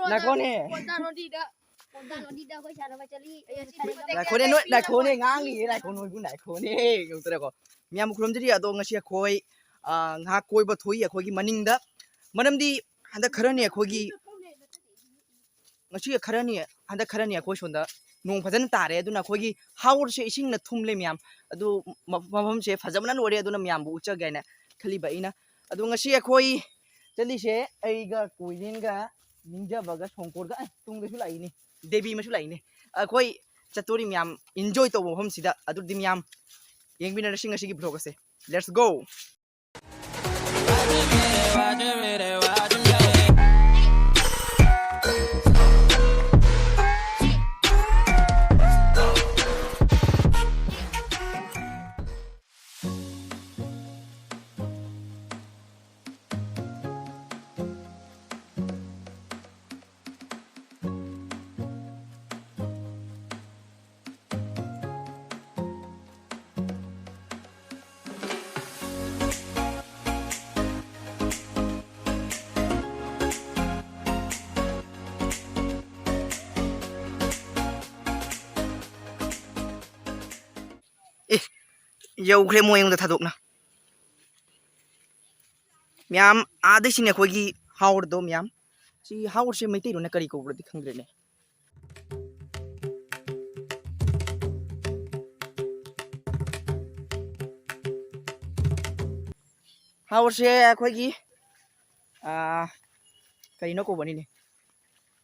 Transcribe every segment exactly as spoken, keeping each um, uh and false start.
ꯉꯥꯏꯈꯣꯅꯦ꯫ ꯀꯣꯟꯗꯥ ꯅꯣꯗꯤꯗ, ꯀꯣꯟꯗꯥ ꯅꯣꯗꯤꯗ ꯑꯩꯈꯣꯏ ꯁꯥꯟꯅꯕ ꯆꯠꯂꯤ꯫ ꯑꯩ ꯑꯁꯤ ꯉꯥꯏꯈꯣꯅꯦ, ꯅꯣꯏ, ꯉꯥꯏꯈꯣꯅꯦ, ꯉꯥꯡꯉꯤꯌꯦ, ꯉꯥꯏꯈꯣ, ꯅꯣꯏꯕꯨ ꯉꯥꯏꯈꯣꯅꯦ, ꯌꯧꯗ꯭ꯔꯦꯀꯣ꯫ ꯃꯌꯥꯝꯕꯨ ꯈꯨꯔꯨꯝꯖꯔꯤ꯫ ꯑꯗꯣ ꯉꯁꯤ ꯑꯩꯈꯣꯏ, ꯑ, ꯉꯥꯏꯍꯥꯛ ꯀꯣꯏꯕ ꯊꯣꯛꯏ ꯑꯩꯈꯣꯏꯒꯤ ꯃꯅꯤꯡꯗ꯫ ꯃꯔꯝꯗꯤ ꯍꯟꯗꯛ ꯈꯔꯅꯤ ꯑꯩꯈꯣꯏꯒꯤ, ꯉꯁꯤ ꯈꯔꯅꯤ, ꯍꯟꯗꯛ ꯈꯔꯅꯤ ꯑꯩꯈꯣꯏ ꯁꯣꯝꯗ ꯅꯣꯡ ꯐꯖꯅ ꯇꯥꯔꯦ, ꯑꯗꯨꯅ ꯑꯩꯈꯣꯏꯒꯤ ꯍꯥꯎꯔꯁꯦ ꯏꯁꯤꯡꯅ ꯊꯨꯝꯂꯦ ꯃꯌꯥꯝ꯫ ꯑꯗꯨ ꯃ-, ꯃꯐꯝꯁꯦ ꯐꯖꯕꯅ ꯂꯣꯏꯔꯦ, ꯑꯗꯨꯅ ꯃꯌꯥꯝꯕꯨ ꯎꯠꯆꯒꯦ ꯍꯥꯏꯅ ꯈꯜꯂꯤꯕ ꯑꯩꯅ꯫ ꯑꯗꯣ ꯉꯁꯤ ꯑꯩꯈꯣꯏ ꯆꯠꯂꯤꯁꯦ ꯑꯩꯒ ꯀꯣꯏꯔꯦꯟꯒ ꯅꯤꯡꯖꯕꯒ ꯁꯣꯡꯀꯣꯔꯒ, ꯑꯦ, ꯇꯨꯡꯗꯁꯨ ꯂꯥꯛꯏꯅꯦ, ꯗꯦꯕꯤ ꯑꯃꯁꯨ ꯂꯥꯛꯏꯅꯦ꯫ ꯑꯩꯈꯣꯏ ꯆꯠꯇꯣꯔꯤ ꯃꯌꯥꯝ, enjoy ꯇꯧꯕ ꯃꯐꯝꯁꯤꯗ꯫ ꯑꯗꯨꯗꯤ ꯃꯌꯥꯝ ꯌꯦꯡꯃꯤꯟꯅꯔꯁꯤ ꯉꯁꯤꯒꯤ vlog ꯑꯁꯦ꯫ Let's go! ꯑꯦ, ꯌꯧꯈ꯭ꯔꯦ ꯃꯣꯏ ꯑꯩꯉꯣꯟꯗ ꯊꯥꯗꯣꯛꯅ꯫ ꯃꯌꯥꯝ, ꯑꯥꯗꯩꯁꯤꯅꯦ ꯑꯩꯈꯣꯏꯒꯤ ꯍꯥꯎꯔꯗꯣ ꯃꯌꯥꯝ꯫ ꯁꯤ ꯍꯥꯎꯔꯁꯦ ꯃꯩꯇꯩꯂꯣꯟꯅ ꯀꯔꯤ ꯀꯧꯕ꯭ꯔꯗꯤ ꯈꯪꯗ꯭ꯔꯦꯅꯦ꯫ ꯍꯥꯎꯔꯁꯦ ꯑꯩꯈꯣꯏꯒꯤ, ꯑꯥ, ꯀꯔꯤꯅꯣ ꯀꯧꯕꯅꯤꯅꯦ꯫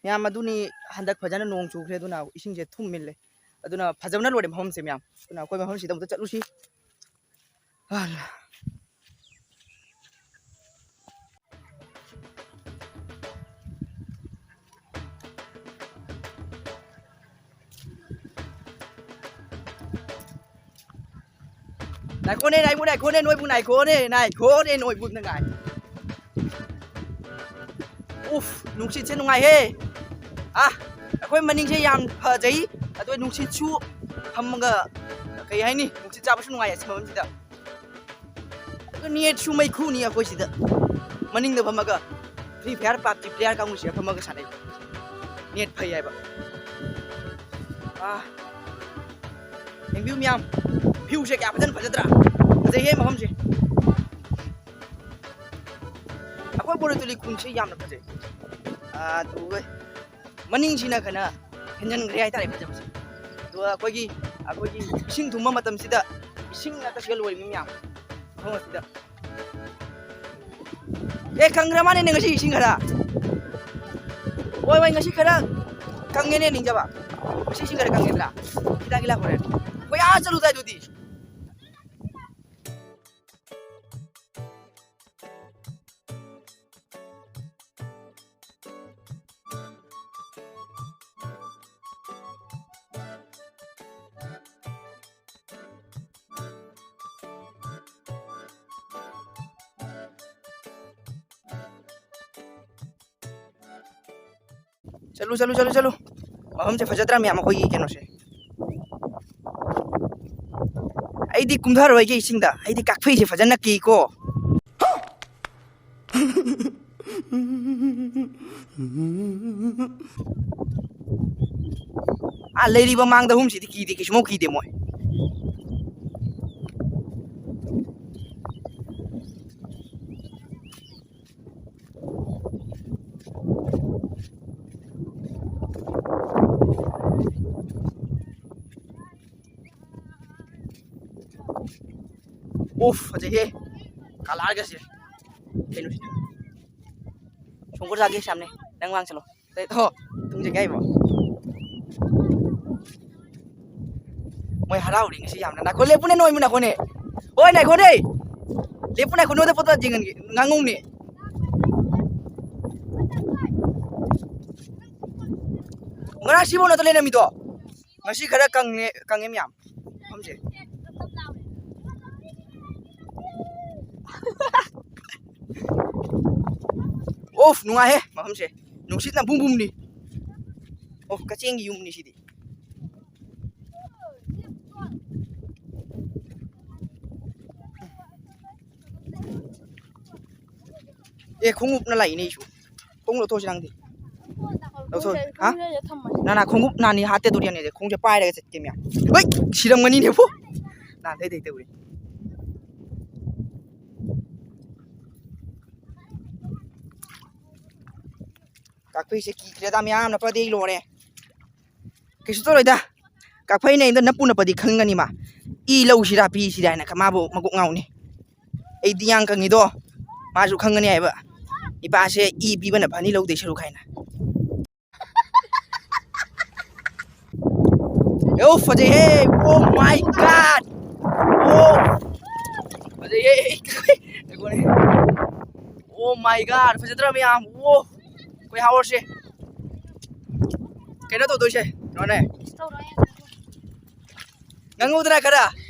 ꯃꯌꯥꯝ, ꯑꯗꯨꯅꯤ, ꯍꯟꯗꯛ ꯐꯖꯅ ꯅꯣꯡ ꯆꯨꯈ꯭ꯔꯦ, ꯑꯗꯨꯅ ꯏꯁꯤꯡꯁꯦ ꯊꯨꯝꯃꯤꯜꯂꯦ꯫ ꯑꯗꯨꯅ ꯐꯖꯕꯅ ꯂꯣꯏꯔꯦ ꯃꯐꯝꯁꯦ ꯃꯌꯥꯝ꯫ ꯑꯗꯨꯅ ꯑꯩꯈꯣꯏ ꯃꯐꯝꯁꯤꯗ ꯑꯃꯨꯛꯇ ꯆꯠꯂꯨꯁꯤ꯫ ꯑꯥ꯫ ꯉꯥꯏꯈꯣꯅꯦ, ꯉꯥꯏꯈꯣꯅꯦ, ꯉꯥꯏꯈꯣꯅꯦ, ꯅꯣꯏꯕꯨ ꯉꯥꯏꯈꯣꯅꯦ, ꯉꯥꯏꯈꯣꯅꯦ, ꯅꯣꯏꯕꯨ ꯉꯥꯏ꯫ ꯎꯐ, ꯅꯨꯡꯁꯤꯠꯁꯦ ꯅꯨꯡꯉꯥꯏꯍꯦ꯫ ꯑꯥ, ꯑꯩꯈꯣꯏ ꯃꯅꯤꯡꯁꯦ ꯌꯥꯝ ꯐꯖꯩ꯫ ꯑꯗꯣ ꯅꯨꯡꯁꯤꯠꯁꯨ ꯐꯝꯃꯒ, ꯀꯩ ꯍꯥꯏꯅꯤ, ꯅꯨꯡꯁꯤꯠ ꯆꯥꯕꯁꯨ ꯅꯨꯡꯉꯥꯏ ꯑꯁꯤ ꯃꯐꯝꯁꯤꯗ꯫ ꯑꯗꯣ netꯁꯨ ꯃꯩꯈꯨꯅꯤ ꯑꯩꯈꯣꯏ ꯁꯤꯗ ꯃꯅꯤꯡꯗ ꯐꯝꯃꯒ꯫ Free Fire PUBG player ꯀꯥꯡꯕꯨꯁꯤꯒ ꯐꯝꯃꯒ ꯁꯥꯟꯅꯩ꯫ Net ꯐꯩ ꯍꯥꯏꯕ꯫ ꯑꯥ꯫ ꯌꯦꯡꯕꯤꯌꯨ ꯃꯌꯥꯝ, view ꯁꯦ ꯀꯌꯥ ꯐꯖꯅ ꯐꯖꯗ꯭ꯔꯥ? ꯐꯖꯩꯍꯦ ꯃꯐꯝꯁꯦ꯫ ꯑꯩꯈꯣꯏ ꯕꯣꯔꯤꯇꯣꯂꯤ ꯈꯨꯟꯁꯦ ꯌꯥꯝꯅ ꯐꯖꯩ꯫ ꯑꯥ, ꯑꯗꯨꯒ ꯃꯅꯤꯡꯁꯤꯅ ꯈꯔ ꯍꯦꯟꯖꯟꯈ꯭ꯔꯦ ꯍꯥꯏꯇꯥꯔꯦ ꯐꯖꯕꯁꯦ꯫ ꯑꯗꯨꯒ ꯑꯩꯈꯣꯏꯒꯤ, ꯑꯩꯈꯣꯏꯒꯤ ꯏꯁꯤꯡ ꯊꯨꯝꯕ ꯃꯇꯝꯁꯤꯗ ꯏꯁꯤꯡ ꯉꯥꯛꯇ ꯁꯤꯒ ꯂꯣꯏꯔꯤꯕ ꯃꯌꯥꯝ ꯃꯐꯝ ꯑꯁꯤꯗ꯫ ꯑꯦ, ꯀꯪꯈ꯭ꯔ ꯃꯥꯅꯦꯅꯦ ꯉꯁꯤ ꯏꯁꯤꯡ ꯈꯔ꯫ ꯍꯣꯏ, ꯍꯣꯏ, ꯉꯁꯤ ꯈꯔ ꯀꯪꯉꯦꯅꯦ ꯅꯤꯡꯖꯕ꯫ ꯉꯁꯤ ꯏꯁꯤꯡ ꯈꯔ ꯀꯪꯉꯦꯗ꯭ꯔꯥ? ꯈꯤꯇꯪ ꯏꯂꯥ ꯍꯣꯔꯦꯟ꯫ ꯑꯩꯈꯣꯏ ꯑꯥ ꯆꯠꯂꯨꯗꯥꯏ ꯑꯗꯨꯗꯤ꯫ ꯆꯠꯂꯨ, ꯆꯠꯂꯨ, ꯆꯠꯂꯨ, ꯆꯠꯂꯨ꯫ ꯃꯐꯝꯁꯦ ꯐꯖꯗ꯭ꯔꯥ ꯃꯌꯥꯝ? ꯑꯩꯈꯣꯏꯒꯤ ꯀꯩꯅꯣꯁꯦ꯫ ꯑꯩꯗꯤ ꯀꯨꯝꯊꯔꯣꯏꯒꯦ ꯏꯁꯤꯡꯗ꯫ ꯑꯩꯗꯤ ꯀꯥꯛꯐꯩꯁꯦ ꯐꯖꯅ ꯀꯤꯀꯣ꯫ ꯑꯥ, ꯂꯩꯔꯤꯕ ꯃꯥꯡꯗ ꯑꯍꯨꯝꯁꯤꯗꯤ ꯀꯤꯗꯦ, ꯀꯩꯁꯨꯃꯧ ꯀꯤꯗꯦ ꯃꯣꯏ꯫ ꯎꯐ, ꯐꯖꯩꯍꯦ꯫ ꯀꯂꯔꯒꯁꯦ꯫ ꯀꯩꯅꯣꯁꯤꯗ꯫ ꯁꯣꯡꯀꯨꯔ ꯆꯥꯒꯦ ꯁꯥꯝꯅꯦ꯫ ꯅꯪ ꯋꯥꯡ ꯆꯠꯂꯣ꯫ ꯇꯩ-, ꯍꯣ, ꯊꯨꯡꯖꯒꯦ ꯍꯥꯏꯕ꯭ꯔꯣ? ꯃꯣꯏ ꯍꯔꯥꯎꯔꯤ ꯉꯁꯤ ꯌꯥꯝꯅ꯫ ꯅꯥꯈꯣ, ꯂꯦꯞꯄꯨꯅꯦ, ꯅꯣꯏ ꯅꯥꯈꯣꯅꯦ꯫ ꯍꯣꯏ, ꯅꯥꯈꯣꯅꯦ꯫ ꯂꯦꯞꯄꯨ, ꯅꯥꯈꯣ, ꯅꯣꯏꯗ ꯄꯣꯠꯇꯣ ꯌꯦꯡꯍꯟꯒꯦ꯫ ꯉꯥꯡꯉꯧꯅꯦ꯫ ꯉꯔꯥꯡ ꯁꯤꯕꯧ ꯅꯠꯇ꯭ꯔꯣ ꯂꯩꯔꯝꯃꯤꯗꯣ? ꯉꯁꯤ ꯈꯔ ꯀꯪꯉꯦ, ꯀꯪꯉꯦ ꯃꯌꯥꯝ ꯃꯐꯝꯁꯦ꯫ ꯑꯣꯐ, ꯅꯨꯡꯉꯥꯏꯍꯦ ꯃꯐꯝꯁꯦ꯫ ꯅꯨꯡꯁꯤꯠꯅ ꯕꯨꯝ ꯕꯨꯝꯅꯤ꯫ ꯑꯣꯐ, ꯀꯛꯆꯦꯡꯒꯤ ꯌꯨꯝꯅꯤ ꯁꯤꯗꯤ꯫ ꯑꯦ, ꯈꯣꯡꯎꯞꯅ ꯂꯥꯛꯏꯅꯦ ꯑꯩꯁꯨ꯫ ꯈꯣꯡ ꯂꯧꯊꯣꯛꯑꯁꯤ ꯅꯪꯗꯤ꯫ ꯂꯧꯊꯣꯛ-, ꯈꯣꯡꯁꯦ, ꯍꯥ? ꯈꯣꯡꯁꯦ ꯊꯝꯃꯁꯤ꯫ ꯅꯅꯥ ꯈꯣꯡꯎꯞ ꯅꯥꯅꯤ ꯍꯥꯠꯇꯦ ꯗꯣꯔꯤꯌꯥꯅꯤꯁꯦ꯫ ꯈꯣꯡꯁꯦ ꯄꯥꯏꯔꯒ ꯆꯠꯀꯦ ꯃꯌꯥꯝ꯫ ꯍꯣꯏ! ꯁꯤꯔꯝꯒꯅꯤꯅꯦ ꯄꯨ꯫ ꯅꯍꯥꯟꯗꯩ ꯗꯩ ꯇꯧꯔꯤ꯫ ꯀꯥꯛꯐꯩꯁꯦ ꯀꯤꯈ꯭ꯔꯦꯗ ꯃꯌꯥꯝꯅ ꯐꯗꯤ ꯂꯣꯏꯔꯦ꯫ ꯀꯩꯁꯨ ꯇꯧꯔꯣꯏꯗ꯫ ꯀꯥꯛꯐꯩꯅ ꯑꯩꯉꯣꯟꯗ ꯅꯞꯄꯨ ꯅꯞꯄꯗꯤ ꯈꯪꯒꯅꯤ ꯃꯥ꯫ ꯏ ꯂꯧꯁꯤꯔꯥ ꯄꯤꯁꯤꯔꯥ ꯍꯥꯏꯅ ꯃꯥꯕꯨ ꯃꯀꯣꯛ ꯉꯥꯎꯅꯤ꯫ ꯑꯩꯗꯤ ꯌꯥꯡ ꯀꯪꯉꯤꯗꯣ ꯃꯥꯁꯨ ꯈꯪꯒꯅꯤ ꯍꯥꯏꯕ꯫ ꯏꯄꯥꯁꯦ ꯏ ꯄꯤꯕꯅ ꯐꯅꯤ ꯂꯧꯗꯣꯏ ꯁꯔꯨꯛ ꯍꯥꯏꯅ꯫ ꯌꯣ, ꯐꯖꯩꯍꯦ! Oh my God! Oh! ꯐꯖꯩꯍꯦ! Oh my God! ꯐꯖꯗ꯭ꯔꯥ ꯃꯌꯥꯝ? Oh! ꯑꯩꯈꯣꯏ ꯍꯥꯎꯔꯁꯦ꯫ ꯀꯩꯅꯣ ꯇꯧꯗꯣꯏꯁꯦ? ꯀꯩꯅꯣꯅꯦ꯫ ꯉꯥꯡꯉꯧꯗꯅ ꯈꯔ?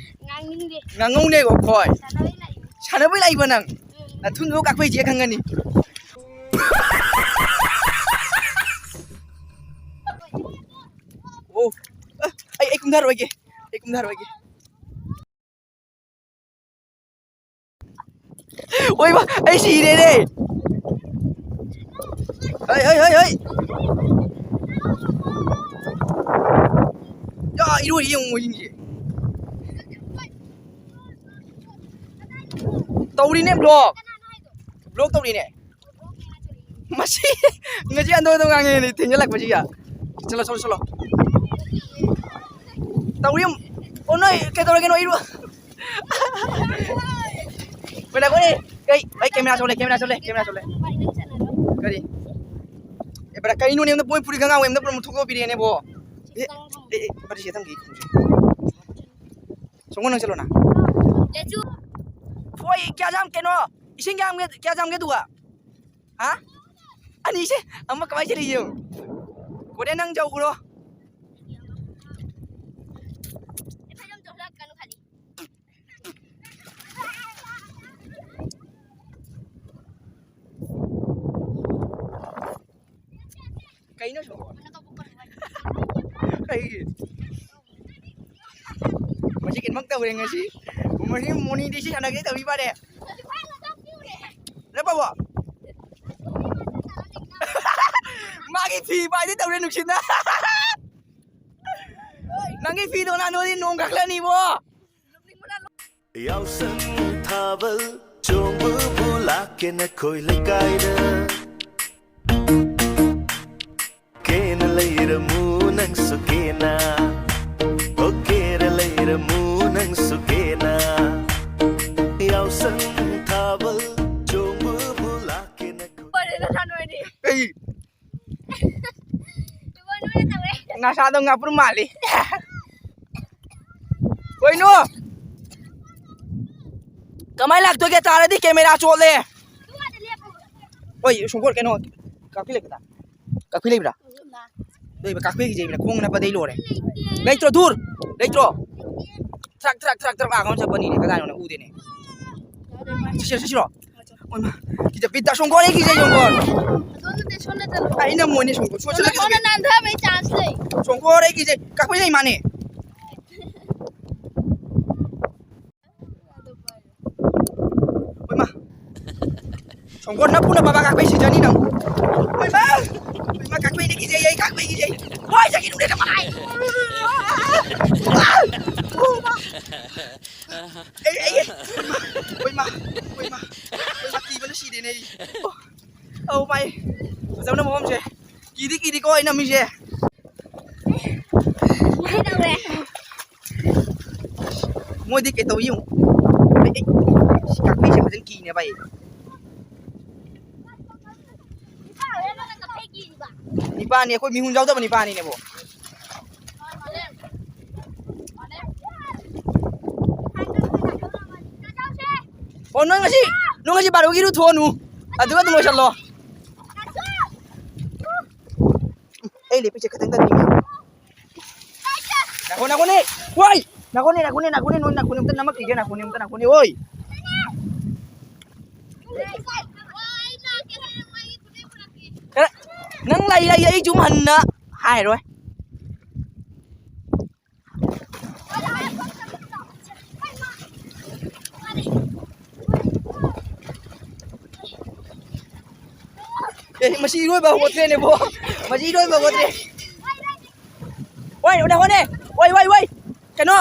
ꯉꯥꯡꯅꯤꯡꯗꯦ꯫ ꯉꯥꯡꯉꯧꯅꯦꯀꯣ, ꯈꯣꯏ꯫ ꯁꯥꯟꯅꯕꯩ ꯂꯥꯛꯏꯕ꯫ ꯁꯥꯟꯅꯕꯩ ꯂꯥꯛꯏꯕ ꯅꯪ? ꯎꯝ꯫ ꯅꯊꯨꯟꯗꯣ ꯀꯥꯛꯐꯩ ꯆꯦ ꯈꯪꯒꯅꯤ꯫ ꯑꯣ꯫ ꯑ, ꯑꯩ, ꯑꯩ ꯀꯨꯝꯊꯔꯣꯏꯒꯦ꯫ ꯑꯩ ꯀꯨꯝꯊꯔꯣꯏꯒꯦ꯫ ꯑꯣꯏꯃꯥ, ꯑꯩ ꯁꯤꯔꯦꯅꯦ꯫ ꯍꯩ, ꯍꯩ, ꯍꯩ, ꯍꯩ꯫ ꯌꯥ, ꯏꯔꯣꯏ ꯌꯦꯡꯉꯨ ꯃꯣꯏꯁꯤꯡꯁꯦ꯫ ꯇꯧꯔꯤꯅꯦ vlog꯫ Vlog ꯇꯧꯔꯤꯅꯦ꯫ ꯃꯁꯤ ꯉꯁꯤ ꯑꯟꯗꯣꯗꯣ ꯉꯥꯡꯉꯦꯅꯦ ꯊꯦꯡꯖꯜꯂꯛꯄꯁꯤꯒ꯫ ꯆꯠꯂꯣ, ꯆꯠꯂꯣ, ꯆꯠꯂꯣ꯫ ꯇꯧꯔꯤ ꯑꯃꯨꯛ꯫ ꯑꯣ, ꯅꯣꯏ ꯀꯩꯗꯧꯔꯒꯦ ꯅꯣꯏ ꯏꯔꯨ-, ꯀꯣꯏꯂꯥ ꯀꯣꯏ-, ꯀꯩ, ꯑꯩ camera ꯁꯣꯜꯂꯦ, camera ꯁꯣꯜꯂꯦ, camera ꯁꯣꯜꯂꯦ꯫ ꯀꯔꯤ? ꯑꯦ, ꯕ꯭ꯔꯥ, ꯀꯩꯅꯣꯅꯦ, ꯑꯝꯇ ꯃꯣꯏ ꯐꯨꯔꯤꯠ ꯈꯪꯉꯥꯎ ꯑꯝꯇ ꯄꯨꯔꯥ ꯃꯨꯊꯣꯛꯇꯣꯛꯄꯤꯔꯛꯑꯦꯅꯦꯕꯣ꯫ ꯑꯦ, ꯑꯦ, ꯑꯦ, ꯕꯥꯇꯤ ꯁꯦ ꯊꯝꯒꯦ, ꯈꯨꯝꯁꯦ꯫ ꯁꯣꯝꯒ ꯅꯪ ꯆꯠꯂꯣꯅ꯫ ꯂꯦꯆꯨ꯫ ꯍꯣꯏ, ꯀꯌꯥ ꯆꯥꯝ-, ꯀꯩꯅꯣ, ꯏꯁꯤꯡ ꯀꯌꯥꯝꯒꯦ, ꯀꯌꯥ ꯆꯥꯝꯒꯦ ꯑꯗꯨꯒ? ꯍꯥ? ꯑꯅꯤꯁꯦ ꯑꯃ ꯀꯃꯥꯏꯅ ꯆꯠꯂꯤ ꯌꯦꯡꯉꯨ꯫ ꯀꯣꯔꯤꯌꯥ ꯅꯪ ꯆꯧꯈ꯭ꯔꯣ꯫ ꯀꯩꯅꯣ ꯁꯤꯕꯣ? ꯀꯩꯒꯤ? ꯃꯁꯤ ꯀꯩꯅꯣꯃꯛ ꯇꯧꯔꯦ ꯉꯁꯤ꯫ ꯃꯁꯤ ꯃꯣꯅꯤꯗꯤ ꯁꯤ ꯁꯥꯟꯅꯒꯦ ꯇꯧꯔꯤ ꯃꯥꯜꯂꯦ꯫ ꯅꯠꯄꯕꯣ? ꯑꯩ ꯐꯤ ꯄꯥꯏꯗꯤ ꯇꯧꯔꯦ ꯅꯨꯡꯁꯤꯠꯅ꯫ ꯅꯪꯒꯤ ꯐꯤꯗꯣ ꯅꯥꯟꯊꯣꯛꯑꯗꯤ ꯅꯣꯡ ꯀꯛꯂꯅꯤꯕꯣ꯫ ꯌꯥꯎꯁꯪ ꯊꯥꯕꯜ ꯆꯣꯡꯕꯕꯨ ꯂꯥꯛꯀꯦ ꯅꯈꯣꯏ ꯂꯩꯀꯥꯏꯗ꯫ ꯀꯦꯅ ꯂꯩꯔꯝꯃꯨ ꯅꯪꯁꯨ ꯀꯦꯅ꯫ ꯑꯣ ꯀꯦꯔ ꯂꯩꯔꯝꯃꯨ ꯅꯪꯁꯨ ꯀꯦꯅ꯫ ꯌꯥꯎꯁꯪ ꯊꯥꯕꯜ ꯆꯣꯡꯕꯕꯨ ꯂꯥꯛꯀꯦ ꯅꯈꯣꯏ꯫ ꯂꯣꯏꯔꯦꯗꯅ ꯅꯣꯏꯗꯤ꯫ ꯑꯩ ꯏꯕꯣ, ꯅꯣꯏꯅ ꯇꯧꯔꯦ꯫ ꯅꯁꯥꯗꯣ ꯉꯥꯄ꯭ꯔꯨꯝ ꯃꯥꯜꯂꯤ꯫ ꯀꯩꯅꯣ? ꯀꯃꯥꯏ ꯂꯥꯛꯇꯣꯏꯒꯦ? ꯇꯥꯔꯗꯤ ꯀꯦꯃꯦꯔꯥ ꯆꯣꯠꯂꯦ꯫ ꯑꯗꯨ ꯑꯥꯗ ꯂꯦꯞꯄꯣ꯫ ꯍꯣꯏ, ꯁꯣꯡꯀꯣꯔ ꯀꯩꯅꯣ, ꯀꯥꯛꯐꯤ ꯂꯩꯕ꯭ꯔꯥ? ꯀꯥꯛꯐꯤ ꯂꯩꯕ꯭ꯔꯥ? ꯂꯩꯕ, ꯀꯥꯛꯐꯤꯒꯤ ꯖꯩꯕꯅ ꯈꯣꯡ ꯅꯞꯄꯗꯩ ꯂꯣꯏꯔꯦ꯫ ꯂꯩꯇꯦ꯫ ꯂꯩꯇ꯭ꯔꯣ? ꯙꯨꯔ? ꯂꯩꯇ꯭ꯔꯣ? ꯊ꯭ꯔꯛ, ꯊ꯭ꯔꯛ, ꯊ꯭ꯔꯛ, ꯊ꯭ꯔꯛ ꯂꯥꯛꯑꯒ ꯆꯠꯄꯅꯤꯅꯦ꯫ ꯀꯗꯥꯏꯅꯣꯅꯦ? ꯎꯗꯦꯅꯦ꯫ ꯆꯠꯁꯤꯔꯣ, ꯆꯠꯁꯤꯔꯣ? ꯑꯣꯏꯃꯥ, ꯀꯤꯖ ꯕꯤꯠꯇ ꯁꯣꯡꯀꯣꯔ ꯑꯩ ꯀꯤꯖꯩ ꯁꯣꯡꯀꯣꯔ꯫ ꯑꯗꯣꯝꯗꯗꯤ ꯁꯣꯝꯗ ꯆꯠꯂꯣ꯫ ꯑꯩ ꯅꯝꯃꯣꯏꯅꯦ ꯁꯣꯡꯀꯣꯔ꯫ ꯁꯣꯝꯗ ꯁꯣꯝꯗ ꯅꯥꯟꯊꯕꯩ chance ꯂꯩ꯫ ꯁꯣꯡꯀꯣꯔ ꯑꯩ ꯀꯤꯖꯩ꯫ ꯀꯛꯄꯩ ꯂꯩ ꯃꯥꯅꯦ꯫ ꯑꯣꯏꯃꯥ꯫ ꯁꯣꯡꯀꯣꯔ ꯅꯄꯨꯅ ꯕꯕꯥ ꯀꯛꯄꯩ ꯁꯤꯖꯅꯤ ꯅꯪ꯫ ꯑꯣꯏꯃꯥ꯫ ꯑꯣꯏꯃꯥ ꯀꯛꯄꯩꯗꯤ ꯀꯤꯖꯩ ꯑꯩ ꯀꯛꯄꯩ ꯀꯤꯖꯩ꯫ ꯍꯣꯏ ꯆꯠꯈꯤꯅꯨꯅꯦ ꯅꯃꯥꯏ꯫ ꯑꯩ ꯑꯩ ꯑꯣꯏꯃꯥ ꯑꯣꯏꯃꯥ ꯑꯣꯏꯃꯥ ꯀꯤꯕꯅ ꯁꯤꯔꯦꯅꯦ ꯑꯩ꯫ ꯑꯧ ꯃꯥꯏ ꯐꯖꯕꯅ ꯃꯑꯣꯡꯁꯦ꯫ ꯀꯤꯗꯤ ꯀꯤꯗꯤꯀꯣ ꯑꯩ ꯅꯝꯃꯤꯁꯦ꯫ ꯀꯩꯗꯧꯔꯦ? ꯃꯣꯏꯗꯤ ꯀꯩꯇꯧ ꯌꯦꯡꯉꯨ꯫ ꯑꯩ, ꯑꯩ, ꯁꯤ ꯀꯥꯛꯄꯤꯁꯦ ꯐꯖꯅ ꯀꯤꯅꯦꯕ ꯑꯩ꯫ ꯅꯤꯄꯥꯅꯤ, ꯑꯩꯈꯣꯏ ꯃꯤꯍꯨꯟ ꯌꯥꯎꯗꯕ ꯅꯤꯄꯥꯅꯤꯅꯦꯕꯣ꯫ ꯑꯣ ꯅꯣꯏ ꯉꯁꯤ, ꯅꯣꯏ ꯉꯁꯤ ꯕꯥꯔꯣꯒꯤꯔꯨ ꯊꯣꯛꯑꯅꯨ꯫ ꯑꯗꯨꯒ ꯑꯗꯨꯝ ꯂꯣꯏꯁꯜꯂꯣ꯫ ꯑꯩ ꯂꯦꯞꯄꯤꯁꯦ ꯈꯤꯇꯪ ꯇꯞꯄꯤꯅꯦ꯫ ꯅꯥꯈꯣ, ꯅꯥꯈꯣꯅꯦ꯫ ꯋꯥꯏ! ꯅꯥꯈꯣꯅꯦ, ꯅꯥꯈꯣꯅꯦ, ꯅꯥꯈꯣꯅꯦ, ꯅꯣꯏ ꯅꯥꯈꯣꯅꯦ, ꯑꯝꯇ ꯅꯝꯃꯛꯈꯤꯒꯦ, ꯅꯥꯈꯣꯅꯦ, ꯑꯝꯇ ꯅꯥꯈꯣꯅꯦ, ꯑꯣꯏ! ꯈꯔ, ꯅꯪ ꯂꯩ, ꯂꯩ, ꯑꯩ ꯁꯨꯝ ꯍꯟꯅ ꯍꯥꯏꯔꯣꯏ꯫ ꯑꯦ, ꯃꯁꯤ ꯏꯔꯣꯏꯕ ꯍꯧꯒꯠꯈ꯭ꯔꯦꯅꯦꯕꯣ꯫ ꯃꯁꯤ ꯏꯔꯣꯏꯕ ꯍꯧꯒꯠꯇ꯭ꯔꯦ꯫ ꯋꯥꯏ, ꯎꯅ ꯍꯣꯅꯦ꯫ ꯋꯥꯏ, ꯋꯥꯏ, ꯋꯥꯏ꯫ ꯀꯩꯅꯣ?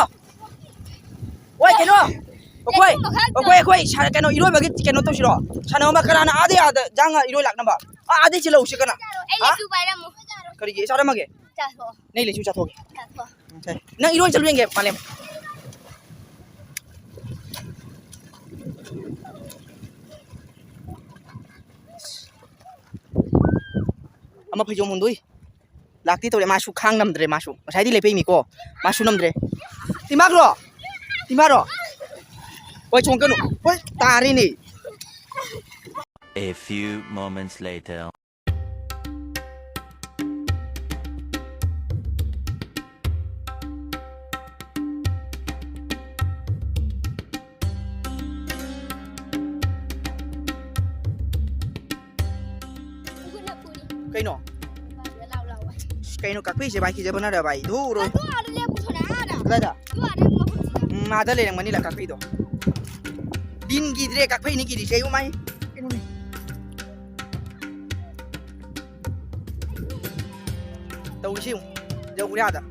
ꯋꯥꯏ, ꯀꯩꯅꯣ? ꯑꯩꯈꯣꯏ, ꯑꯩꯈꯣꯏ, ꯑꯩꯈꯣꯏ ꯁꯥ-, ꯀꯩꯅꯣ, ꯏꯔꯣꯏꯕꯒꯤ ꯀꯩꯅꯣ ꯇꯧꯁꯤꯔꯣ? ꯁꯥꯟꯅꯕ ꯑꯃ ꯀꯅꯥꯅ ꯑꯥꯗꯩ ꯑꯥꯗ ꯖꯥꯡ ꯏꯔꯣꯏ ꯂꯥꯛꯅꯕ? ꯑꯥ, ꯑꯥꯗꯩ ꯆꯦꯜꯍꯧꯁꯤ ꯀꯅꯥ? ꯑꯩ ꯍꯥ? ꯂꯩꯁꯨ ꯄꯥꯏꯔꯝꯃꯨ꯫ ꯀꯔꯤꯒꯤ? ꯆꯥꯔꯝꯃꯒꯦ? ꯆꯥꯊꯣꯛꯑꯣ꯫ ꯅꯪ ꯂꯩꯁꯨ ꯆꯥꯊꯣꯛꯑꯒꯦ꯫ ꯆꯥꯊꯣꯛꯑꯣ꯫ ꯁꯦ, ꯅꯪ ꯏꯔꯣꯏ ꯆꯠꯂꯨ ꯌꯦꯡꯒꯦ, ꯃꯥꯂꯦꯝ꯫ ꯑꯃ ꯐꯩꯖꯣꯝ ꯍꯣꯡꯗꯣꯛꯏ꯫ ꯂꯥꯛꯇꯤ ꯇꯧꯔꯦ, ꯃꯥꯁꯨ ꯈꯥꯡ ꯅꯝꯗ꯭ꯔꯦ, ꯃꯥꯁꯨ꯫ ꯉꯁꯥꯏꯗꯤ ꯂꯦꯞꯄꯛꯏꯅꯤꯀꯣ, ꯃꯥꯁꯨ ꯅꯝꯗ꯭ꯔꯦ꯫ ꯏꯃꯥꯒ꯭ꯔꯣ? ꯏꯃꯥꯔꯣ? ꯍꯣꯏ, ꯆꯣꯡꯀꯅꯨ꯫ ꯍꯣꯏ, ꯇꯥꯔꯦꯅꯦ꯫ A few moments later. ꯀꯩꯅꯣ? ꯀꯩꯅꯣ ꯀꯥꯛꯐꯩꯁꯦ ꯚꯥꯏ, ꯀꯤꯖꯕꯅꯔ ꯚꯥꯏ? ꯙꯨꯔꯣꯏ꯫ ꯑꯗꯨ ꯑꯥꯗ ꯂꯦꯞꯄꯨ ꯁꯣꯅꯥ, ꯑꯥꯗ꯫ ꯀꯗꯥꯏꯗ? ꯑꯗꯨ ꯑꯥꯗ ꯃꯐꯝꯁꯤꯗ꯫ ꯎꯝ, ꯑꯥꯗ ꯂꯩꯔꯝꯒꯅꯤ ꯂꯥꯛ ꯀꯥꯛꯐꯩꯗꯣ꯫ ꯂꯤꯟꯒꯤꯗ꯭ꯔꯦ, ꯀꯥꯛꯐꯩꯅꯤ ꯀꯤꯔꯤꯁꯦ, ꯑꯌꯨ ꯃꯥꯏ꯫ ꯀꯩꯅꯣꯅꯦ꯫ ꯇꯧꯔꯤꯁꯤ ꯌꯦꯡꯉꯨ꯫ ꯌꯧꯔꯦ ꯑꯥꯗ꯫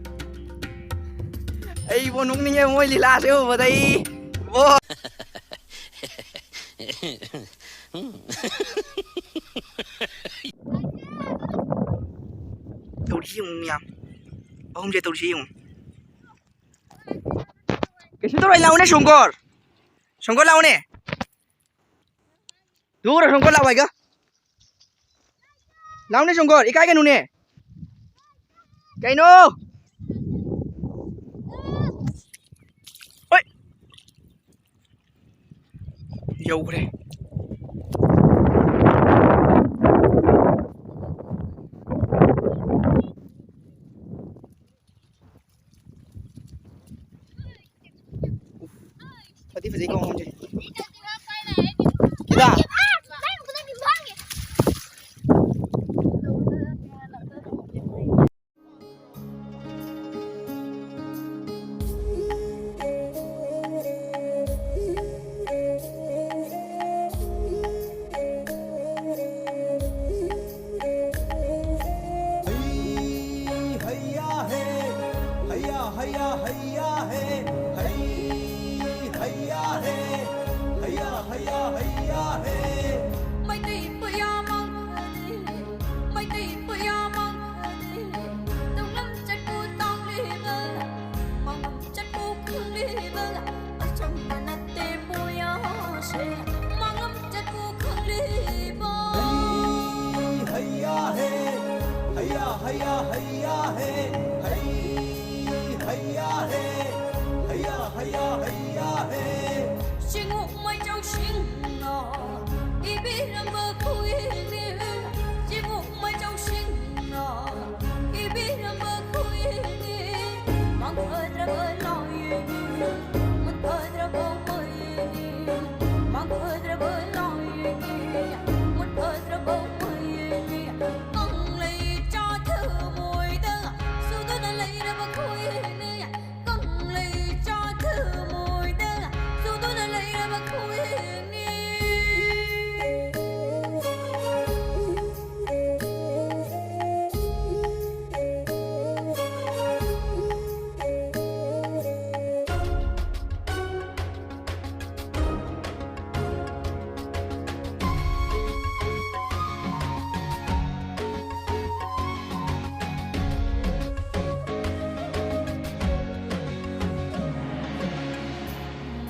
ꯑꯩꯕꯨ ꯅꯣꯛꯅꯤꯡꯉꯦ ꯃꯣꯏ ꯂꯤꯂꯥꯁꯦ ꯎꯕꯗ ꯑꯩ꯫ ꯕꯣ꯫ ꯇꯧꯔꯤꯁꯤ ꯌꯦꯡꯉꯨ ꯃꯌꯥꯝ꯫ ꯑꯍꯨꯝꯁꯦ ꯇꯧꯔꯤꯁꯤ ꯌꯦꯡꯉꯨ꯫ ꯀꯩꯁꯨ ꯇꯧꯔꯣꯏ, ꯂꯥꯛꯎꯅꯦ ꯁꯣꯡꯀꯣꯔ꯫ ꯁꯣꯡꯀꯣꯔ ꯂꯥꯛꯎꯅꯦ꯫ ꯊꯨꯔ ꯁꯣꯡꯀꯣꯔ ꯂꯥꯛꯑꯣ ꯍꯥꯏꯒ꯫ ꯂꯥꯎꯅꯦ ꯁꯣꯡꯀꯣꯔ, ꯏꯀꯥꯏꯒꯅꯨꯅꯦ꯫ ꯀꯩꯅꯣ? ꯍꯣꯏ꯫ ꯌꯧꯈ꯭ꯔꯦ꯫ ꯐꯗꯤ ꯐꯖꯩꯀꯣ ꯃꯐꯝꯁꯦ꯫ ꯀꯤꯗꯥ꯫ ꯍꯩꯌꯥ ꯍꯩꯌꯥ ꯍꯦ, ꯍꯩ, ꯍꯩꯌꯥ ꯍꯦ, ꯍꯩꯌꯥ ꯍꯩꯌꯥ ꯍꯩꯌꯥ ꯍꯦ꯫ ꯆꯤꯡꯉꯨꯛ ꯃꯩꯖꯧ ꯁꯤꯡꯅ ꯏꯕꯤꯔꯝꯕ ꯈꯨꯏꯅꯤ꯫ ꯆꯤꯡꯉꯨꯛ ꯃꯩꯖꯧ ꯁꯤꯡꯅ ꯏꯕꯤꯔꯝꯕ ꯈꯨꯏꯅꯤ꯫ ꯃꯥꯡꯐꯗ꯭ꯔꯕ ꯂꯥꯏꯅꯤ, ꯃꯨꯠꯐꯗ꯭ꯔꯕ ꯃꯩꯅꯤ꯫ ꯃꯥꯡꯐꯗ꯭ꯔꯕ ꯂꯥꯏꯅꯤ, ꯃꯨꯠꯐꯗ꯭ꯔꯕ ꯃꯩꯅꯤ꯫ ꯀꯪꯂꯩ ꯆꯥ ꯊꯃꯣꯏꯗ ꯆꯨꯗꯨꯅ ꯂꯩꯔꯕ ꯈꯨꯏꯅꯤ꯫ ꯀꯪꯂꯩ ꯆꯥ ꯊꯃꯣꯏꯗ ꯆꯨꯗꯨꯅ ꯂꯩꯔꯕ ꯈꯨꯏꯅꯤ꯫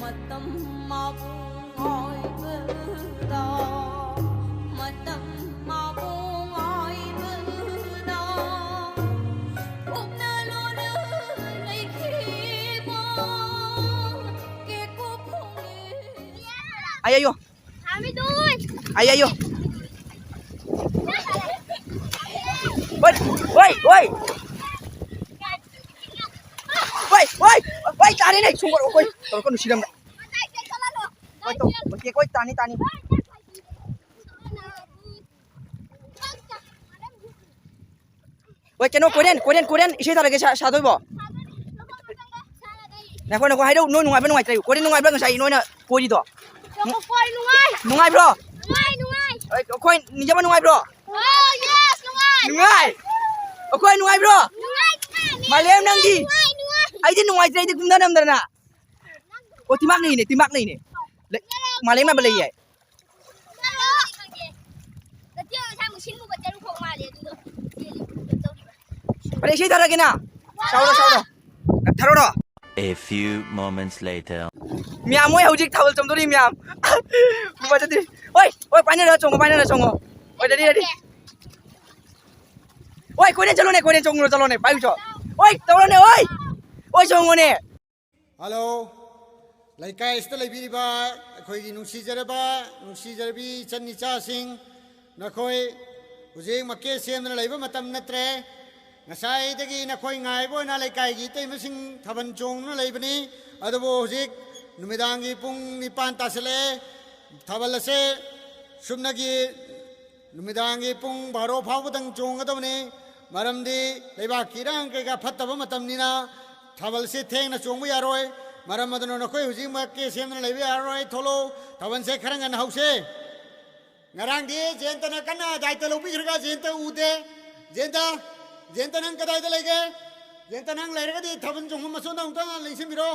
ꯃꯇꯝ ꯃꯥꯕꯨ ꯉꯥꯏꯕꯗ, ꯃꯇꯝ ꯃꯥꯕꯨ ꯉꯥꯏꯕꯗ, ꯄꯨꯛꯅ ꯂꯣꯟꯅ ꯂꯩꯈꯤꯕ ꯀꯦꯀꯨ ꯐꯣꯡꯉꯤ꯫ ꯑꯌꯥ, ꯑꯌꯣ꯫ ꯊꯥꯃꯤꯗꯨꯟ! ꯑꯌꯥ, ꯑꯌꯣ꯫ ꯍꯣꯏ, ꯍꯣꯏ, ꯍꯣꯏ꯫ ꯍꯣꯏ, ꯍꯣꯏ, ꯍꯣꯏ, ꯇꯥꯔꯦꯅꯦ, ꯁꯨꯝ ꯀꯧꯔꯛꯑꯣ, ꯍꯣꯏ, ꯇꯧꯔꯛꯀꯅꯨ, ꯁꯤꯔꯝꯗ꯫ ꯍꯣꯏ, ꯇꯧ, ꯍꯣꯏ, ꯍꯣꯏ, ꯇꯥꯅꯤ, ꯇꯥꯅꯤ꯫ ꯍꯣꯏ, ꯀꯩꯅꯣ, ꯀꯣꯔꯤꯌꯟ, ꯀꯣꯔꯤꯌꯟ, ꯀꯣꯔꯤꯌꯟ ꯏꯁꯩ ꯊꯥꯔꯛꯀꯦ, ꯁꯥ-, ꯁꯥꯗꯣꯏꯕꯣ? ꯉꯥꯏꯈꯣ, ꯉꯥꯏꯈꯣ, ꯍꯥꯏꯔꯛꯎ, ꯅꯣꯏ ꯅꯨꯡꯉꯥꯏꯕ꯭ꯔꯥ ꯅꯨꯡꯉꯥꯏꯇ꯭ꯔꯥ? ꯀꯣꯔꯤꯌꯟ ꯅꯨꯡꯉꯥꯏꯕ꯭ꯔꯥ ꯉꯁꯥꯏ ꯅꯣꯏꯅ ꯀꯣꯏꯔꯤꯗꯣ? ꯍꯣꯏ, ꯅꯨꯡꯉꯥꯏ꯫ ꯅꯨꯡꯉꯥꯏꯕ꯭ꯔꯣ? ꯅꯨꯡꯉꯥꯏ, ꯅꯨꯡꯉꯥꯏ꯫ ꯑꯩ, ꯑꯩꯈꯣꯏ ꯅꯤꯡꯖꯪꯕ ꯅꯨꯡꯉꯥꯏꯕ꯭ꯔꯣ? Oh, yes, ꯅꯨꯡꯉꯥꯏ꯫ ꯅꯨꯡꯉꯥꯏ꯫ ꯑꯩꯈꯣꯏ ꯅꯨꯡꯉꯥꯏꯕ꯭ꯔꯣ? ꯅꯨꯡꯉꯥꯏ, ꯅꯨꯡꯉꯥꯏ꯫ ꯃꯥꯂꯦꯝ, ꯅꯪꯗꯤ? ꯅꯨꯡꯉꯥꯏ, ꯅꯨꯡꯉꯥꯏ꯫ ꯑꯩꯗꯤ ꯅꯨꯡꯉꯥꯏꯇ꯭ꯔꯦ, ꯑꯩꯗꯤ ꯀꯨꯝꯊ ꯅꯝꯗꯅ꯫ ꯑꯣ, ꯇꯤꯃꯥꯛ ꯂꯩꯅꯦ, ꯇꯤꯃꯥꯛ ꯂꯩꯅꯦ꯫ ꯂꯩ-, ꯃꯥꯂꯦꯝ ꯅꯝꯕ ꯂꯩꯌꯦ꯫ ꯐꯔꯦ, ꯏꯁꯩ ꯊꯥꯔꯛꯑꯒꯦꯅ꯫ ꯁꯥꯎꯔꯣ, ꯁꯥꯎꯔꯣ꯫ ꯊꯥꯔꯛꯑꯣꯔꯣ? A few moments later. ꯃꯌꯥꯝ, ꯃꯣꯏ ꯍꯧꯖꯤꯛ ꯊꯥꯕꯜ ꯆꯣꯡꯗꯣꯔꯤ, ꯃꯌꯥꯝ꯫ ꯅꯨꯡꯉꯥꯏꯖꯗꯦ꯫ ꯍꯣꯏ, ꯍꯣꯏ, ꯄꯥꯏꯅꯔ ꯆꯣꯡꯉꯣ, ꯄꯥꯏꯅꯔ ꯆꯣꯡꯉꯣ꯫ ꯍꯣꯏ, ready, ready꯫ ꯑꯣꯏ, ꯀꯣꯏꯅ ꯆꯠꯂꯣꯅꯦ, ꯀꯣꯏꯅ ꯆꯣꯡꯉꯨꯔꯣ, ꯆꯠꯂꯣꯅꯦ, ꯄꯥꯏꯌꯨꯆꯣ꯫ ꯑꯣꯏ, ꯇꯧꯔꯣꯅꯦ, ꯑꯣꯏ꯫ ꯑꯣꯏ, ꯆꯣꯡꯉꯣꯅꯦ꯫ ꯍꯜꯂꯣ꯫ ꯂꯩꯀꯥꯏ ꯑꯁꯤꯗ ꯂꯩꯕꯤꯔꯤꯕ ꯑꯩꯈꯣꯏꯒꯤ ꯅꯨꯡꯁꯤꯖꯔꯕ, ꯅꯨꯡꯁꯤꯖꯔꯕꯤ ꯏꯆꯟ ꯏꯆꯥꯁꯤꯡ, ꯅꯈꯣꯏ ꯍꯧꯖꯤꯛ ꯃꯀꯦ ꯁꯦꯝꯗꯨꯅ ꯂꯩꯕ ꯃꯇꯝ ꯅꯠꯇ꯭ꯔꯦ꯫ ꯉꯁꯥꯏꯗꯒꯤ ꯅꯈꯣꯏ ꯉꯥꯏꯕ ꯑꯣꯏꯅ ꯂꯩꯀꯥꯏꯒꯤ ꯏꯇꯩꯃꯁꯤꯡ ꯊꯥꯕꯜ ꯆꯣꯡꯗꯨꯅ ꯂꯩꯕꯅꯤ꯫ ꯑꯗꯨꯕꯨ ꯍꯧꯖꯤꯛ ꯅꯨꯃꯤꯗꯥꯡꯒꯤ ꯄꯨꯡ ꯅꯤꯄꯥꯟ ꯇꯥꯁꯤꯜꯂꯛꯑꯦ꯫ ꯊꯥꯕꯜ ꯑꯁꯦ ꯁꯨꯞꯅꯒꯤ ꯅꯨꯃꯤꯗꯥꯡꯒꯤ ꯄꯨꯡ ꯕꯥꯔꯣ ꯐꯥꯎꯕꯗꯪ ꯆꯣꯡꯒꯗꯕꯅꯤ꯫ ꯃꯔꯝꯗꯤ ꯂꯩꯕꯥꯛꯀꯤ ꯏꯔꯥꯡ ꯀꯩꯀꯥ ꯐꯠꯇꯕ ꯃꯇꯝꯅꯤꯅ ꯊꯥꯕꯜꯁꯦ ꯊꯦꯡꯅ ꯆꯣꯡꯕ ꯌꯥꯔꯣꯏ꯫ ꯃꯔꯝ ꯑꯗꯨꯅ ꯅꯈꯣꯏ ꯍꯧꯖꯤꯛꯃꯛ ꯀꯦ ꯁꯦꯝꯗꯨꯅ ꯂꯩꯕ ꯌꯥꯔꯔꯣꯏ꯫ ꯊꯣꯛꯂꯛꯑꯣ, ꯊꯥꯕꯜꯁꯦ ꯈꯔ ꯉꯟꯅ ꯍꯧꯁꯦ꯫ ꯉꯔꯥꯡꯗꯤ ꯖꯌꯟꯇꯅ ꯀꯟꯅ ꯗꯥꯏꯇ ꯂꯧꯕꯤꯈ꯭ꯔꯒ ꯖꯌꯟꯇ ꯎꯗꯦ꯫ ꯖꯌꯟꯇ, ꯖꯌꯟꯇ ꯅꯪ ꯀꯗꯥꯏꯗ ꯂꯩꯒꯦ? ꯖꯌꯟꯇ ꯅꯪ ꯂꯩꯔꯒꯗꯤ ꯊꯥꯕꯜ ꯆꯣꯡꯐꯝ ꯑꯁꯣꯝꯗ ꯑꯃꯨꯛꯇꯪ ꯂꯦꯡꯁꯤꯟꯕꯤꯔꯣ꯫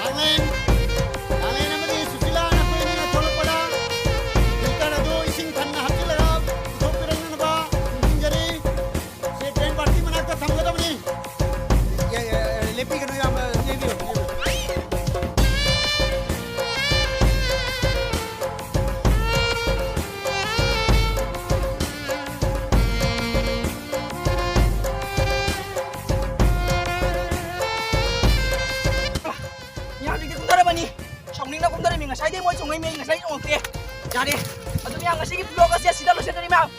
ꯂꯥꯡꯂꯦꯟ, ꯂꯥꯡꯂꯦꯟ ꯑꯃꯗꯤ ꯁꯨꯁꯤꯂꯥ, ꯅꯈꯣꯏ ꯑꯅꯤꯅ ꯊꯣꯛꯂꯛꯄꯗ filter ꯑꯗꯨ ꯏꯁꯤꯡ ꯊꯟꯅ ꯍꯥꯞꯆꯤꯜꯂꯒ ꯄꯨꯊꯣꯛꯄꯤꯔꯛꯅꯅꯕ ꯅꯤꯡꯁꯤꯡꯖꯔꯤ꯫ ꯁꯦ, drain party ꯃꯅꯥꯛꯇ ꯊꯝꯒꯗꯕꯅꯤ꯫ ꯌꯥ, ꯌꯥ, ꯌꯥ, ꯂꯦꯞꯄꯤꯒꯅꯨ, ꯏꯌꯥꯝꯕ, ꯂꯦꯞꯄꯤꯌꯨ, ꯂꯦꯞꯄꯤꯌꯨ꯫ ꯃꯌꯥꯝꯁꯤꯡꯁꯦ ꯀꯨꯝꯊꯔꯝꯃꯅꯤ꯫ ꯁꯥꯎꯅꯤꯡꯅ ꯀꯨꯝꯊꯔꯝꯃꯤ꯫ ꯉꯁꯥꯏꯗꯩ ꯃꯣꯏ ꯆꯣꯡꯉꯛꯏ, ꯃꯤ ꯉꯁꯥꯏ ꯆꯣꯡꯉꯛꯇꯦ꯫ ꯌꯥꯔꯦ꯫ ꯑꯗꯨ ꯃꯌꯥꯝ, ꯉꯁꯤꯒꯤ vlog ꯑꯁꯦ ꯑꯁꯤꯗ ꯂꯣꯏꯁꯤꯟꯖꯔꯤ, ꯃꯌꯥꯝ꯫